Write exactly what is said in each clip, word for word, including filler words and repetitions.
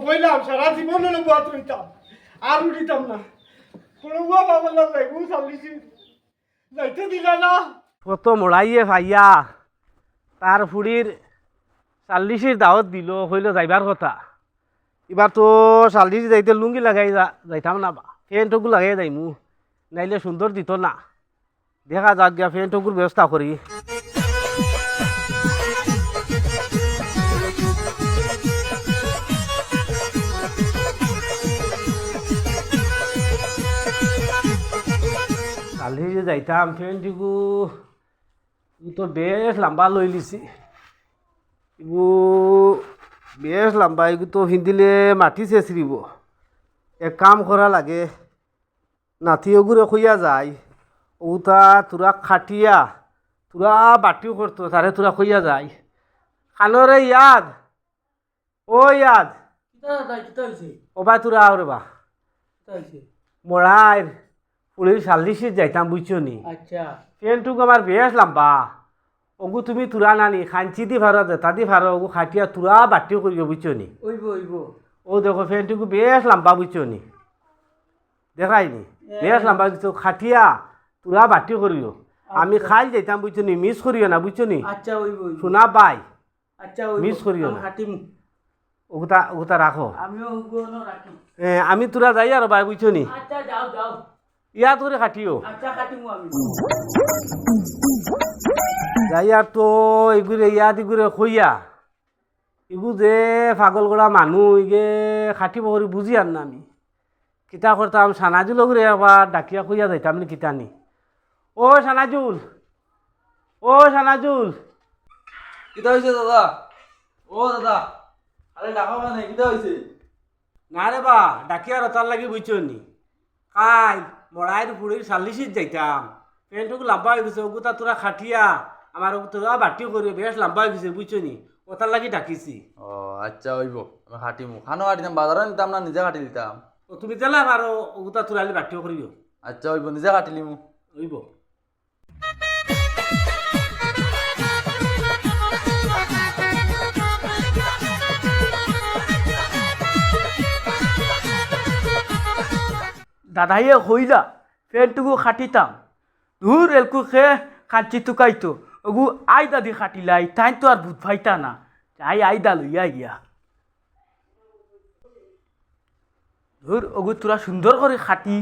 কইলাম সারা জীবন অনো বওয়াত রইতাম, আর উঠিতাম না। বড় বুয়া বাবার লগে যাইমু, চাল্লিশির যাইতে দিলা না। কত মড়াইয়ে পাইয়া তার ফুড়ির চাল্লিশির দাওয়াত দিলো, কইলো যাইবার কথা। ইবার তো চাল্লিশির যাইতে লুঙ্গি লাগাই যা-, যাইতাম না বা, প্যান্ট ওগু লাগাই যাইমু, নাইলে সুন্দর দিতো না। দেখা যাউক গিয়া, প্যান্ট ওগুর ব্যবস্থা করি। কালি যে যাইতাম, প্যান্ট ইগু, ইগু তো বেশ লাম্বা লইলিছি। ইগু বেশ লাম্বা, ইগু তো ফিন্দিলে মাটি ছেঁচড়িবো। এক কাম করা লাগে, নাতি ওগুরে কইয়া যাই, ওটা তোরা খাটিয়া, তোরা বাটিও করতো, তারে তোরা কইয়া যাই। খানো রে ইয়াদ, ও ইয়াদ। কিতা দাদা, কিতা হইছে? ও ভাই, তোরা আও রে বা। কিতা হইছে? মড়াইর ফুড়ির চাল্লিশির যাইতাম, বুঝছো নি? আচ্ছা। প্যান্টটুকু আমার বেশ লাম্বা। ওগু তুমি তোরা নানি, খাঞ্চি দি ফারো, যেতা দি ফারো, ওগু খাটিয়া তোরা বাটি করিও, বুঝছো নি? ওইবো, ওইবো। ও দেখো, প্যান্টটুকু বেশ লাম্বা, বুঝছো নি? দেখাই নি? এ। বেশ লাম্বা কিছু খাটিয়া তোরা বাটি করিও। আমি আচ্ছা। খাইল যাইতাম, বুঝছো নি? মিস করিও না, বুঝছো নি? আচ্ছা, ওইবো, ওইবো। শোনা ভাই, আচ্ছা, ওইবো। মিস করিও আমি না। খাটিমু। ওগুতা, ওগুতা রাখো। আমিও ওগুলো রাখি। এ, আমি তোরা যাই আর ভাই, বুঝছো নি? আচ্ছা, যাও, যাও। ইয়াদ করে খাটিও। আচ্ছা, খাটিমু আমি। যাই আর তো ইগুরে ইয়াদ ইগুরে কইয়া। ইগু যে পাগল গড়া মানু, ইগে খাটিবো করি বুঝিয়ার না আমি। কিতা করতাম, সানাজুল ওগুরে একবার ডাকিয়া কইয়া যাইতাম নি কিতা নি। ও সানাজুল, ও সানাজুল। কিতা হইছে দাদা? ও দাদা, আরে ডাকো কেনে, কিতা হইছে? না রে বা, ডাকিয়ার ওতার লাগি, বুঝছো নি? কাইল মড়াইর ফুড়ির চাল্লিশিত যাইতাম, প্যান্টটুকু লাম্বা হয়ে গেছে, ওগুতা তোরা খাটিয়া আমার ওগুতা বাটি করিও, বেশ লাম্বা হয়ে গেছে, বুঝছো নি? ওতার লাগি ডাকিছি। ও আচ্ছা, হইব, আমি খাটিমু। খানো খাটিতাম, বাজারো নিতাম না, নিজে খাটি দিতাম? ও তুমি জেলা পারো, ওগুতা তোরা আলি বাটিও করিও। আচ্ছা, হইব, নিজে খাটিলিমু। হইব। দাদাইয়ে কইলা, প্যান্টটুকু খাটিতাম। দূর এলকু খে খাঞ্চি তুকাইতো। ওগু আইদা দি খাটিলাই, তাইন তো আর বুঝ পাইতা না। যাই আইদা লইয়া গিয়া। ধুর, ওগু তোরা সুন্দর করি খাটি,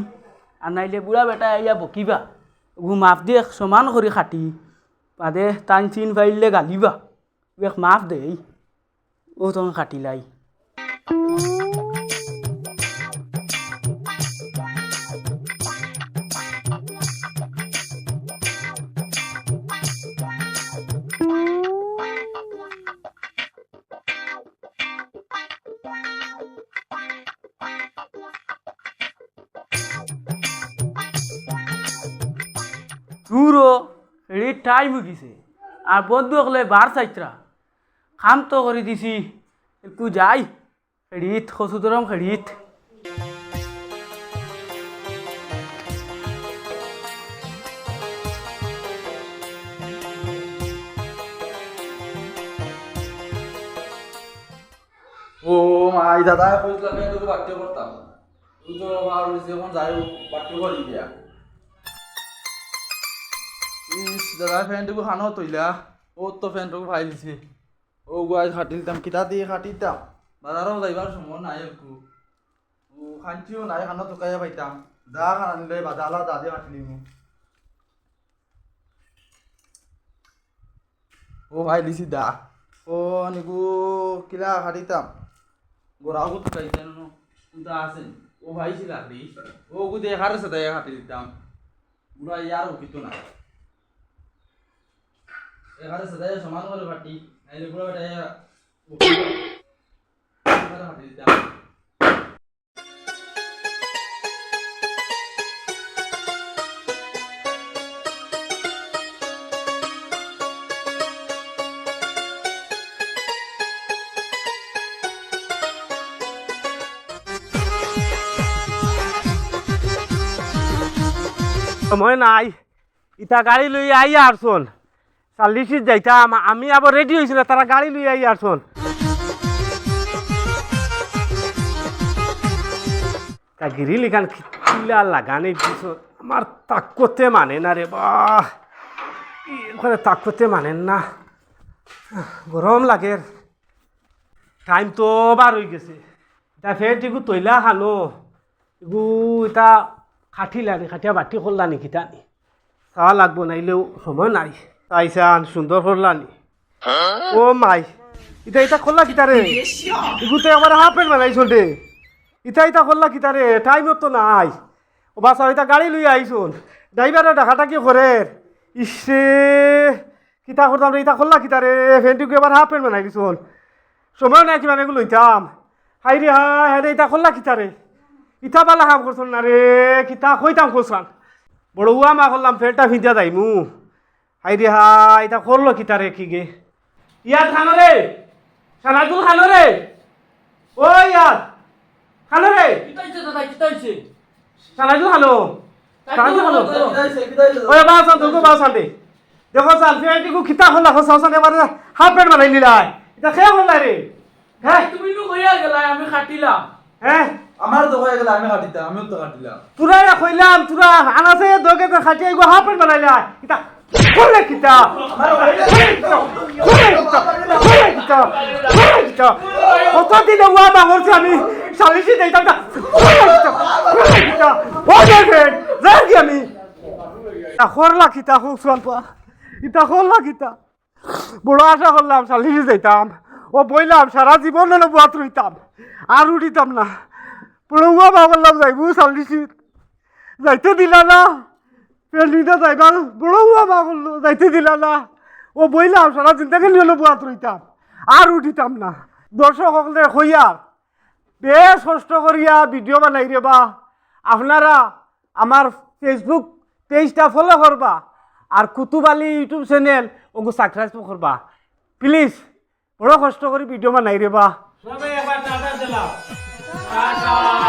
আর নাইলে বুড়া বেটা আইয়া বকিবা। ওগু মাফ দি এক সমান করি খাটি, বাদে তাইন চিন পাইলে গালিবা। এক মাফ দেই, ও তখন খাটিলাই। দূরও, রেডি টাইম হয়ে গেছে। আর বন্ধু হকলে বার চাইত্রা। কাম তো করি দিছি, একটু যাই। খেড়িত, কচু দরম খেড়িত। ও মাই, দাদা কইছিলাম, আমি তোকে বাট্টি করতাম। তুই তো আবার ওই যে এখন যাই হোক, বাট্টি করি দিয়া। ইস, দাদা, প্যান্টটুকু খানো তইলা। ও তো প্যান্টটুকু ফাইলছি। ও গুয়াই খাটিলতাম, কিতা দিয়ে খাটিতাম? বাজারও যাইবার সময় নাই একটু। ও খাঞ্চিও নাই, খানো তুকাইয়া পাইতাম। দা খান আনলে বাজালা দা দিয়ে খাটিলিমু। ও ভাই, লিছি দা। ও নিগু কিলা খাটিতাম। গোড়া গুত খাইতেন, উদা আছেন। ও ভাই, ছিল লাকড়ি। ও গুদে খারে সাদাইয়া খাটিলিতাম। বুড়া ইয়ার উকিত না। এখানে সাদাইয়া সমান করে খাটি। নাইলে বুড়া বেটা ইয়া উকিত। এখানে খাটিলিতাম। সময় নাই, ইতা গাড়ি লই আইয়া আরছন। চাল্লিশিত যাইতাম, আমি আবার রেডি হইছি না, তারা গাড়ি লই আইয়া আরছন। তা গিরিল ইখান কিলা লাগানি দিছইন, আমার তাকতে মানে না রে বা। ই করে তাকতে মানে না, গরম লাগের। টাইম তো বার অইগেছে, ইতা ফেন টিগু তইলা খানো, ইগু ইতা খাটিলানি, খাটিয়া বাটি করলানি কিতানি? চাওয়া লাগবো, নাইলেও সময় নাই। চাইছান সুন্দর করলানি। ও মাই, ইতা ইতা করলা কিতারে? ইগু তো একবার হাফ প্যান্ট বানাইছইন রে। ইতা ইতা করলা কিতারে? টাইমও তো নাই। ও বাচ্চা, ইতা গাড়ি লইয়া আইছইন, ড্রাইভারে ডাকাডাকি করের। ইসরে, কিতা করতাম রে, ইতা করলা কিতারে? ফেন টিগু একবার হাফ প্যান্ট বানাই দিছইন। সময় নাই কিমান ইগু লইতাম। হায়রে হায়, হায়রে, ইতা করলা কিতারে? ইতা বালা কাম করছইন না রে, কিতা কইতাম কছান। বড় উয়া মা করলাম, ফেনটা ফিন্দিয়া যাইমু। হায়রে হায়, ইতা করলো কিতারে কিগে? ইয়াদ খানো রে, সানাজুল খানো রে, ও ইয়াদ খানো রে, কিতা অইছে দাদা, কিতা অইছে? সানাজুল খানো, সানাজুল খানো। কিতা অইছে, কিতা অইছে? ওই বাস আন, তোকে বাস আন দে। দেখো সান, ফেন টিগু কিতা করলা, হসা হসা এবারে হাফ প্যান্ট বানাই নিলাই। ইতা কে করলা রে? হ্যাঁ? তুমি নু কইয়া গেলা, আমি খাটিলাম। হ্যাঁ? আমার তো কইয়া গেলা, আমি খাটিতাম, আমিও তো খাটিলাম। তোরা ইয়া কইলাম, তোরা আনাসে দোকে তো খাটিয়া ইগু হাফ প্যান্ট বানাইলা। ইতা করলে কিতা? আমার কইলে করলে কিতা? করলে কিতা? করলে কিতা? করলে কিতা? কতদিনে উয়া বাংলাদেশে আমি সালিশি যাইতাম না। করলে কিতা? করলে কিতা? ও দেখেন, যাই কি আমি? ইতা করলা কিতা, খুব সুয়াল পা। ইতা করলা কিতা? বড় আশা করলাম সালিশি যাইতাম, ও বইলাম সারা জীবন অনো বুয়াত রইতাম, আর উঠিতাম না। বড় উয়া মা করলাম যাইমু সালিশি, যাইতে দিলা না। পেলিদা যাইবার বড় উয়া মা করলো, যাইতে দিলা না। ও বইলাম সারা জিন্দেগি অনো বুয়াত রইতাম, আর উঠিতাম না। দর্শক অকলরে কইয়ার, বেশ কষ্ট করিয়া ভিডিও বানাই রে বা। আপনারা আমার Facebook পেজটা ফলো করবা, আর কুতুব আলী YouTube চ্যানেল ওগু সাবস্ক্রাইব করবা প্লিজ। বড় কষ্ট করি ভিডিও বানাই রে বা। সবাই একবার টাটা দিলাম। টাটা।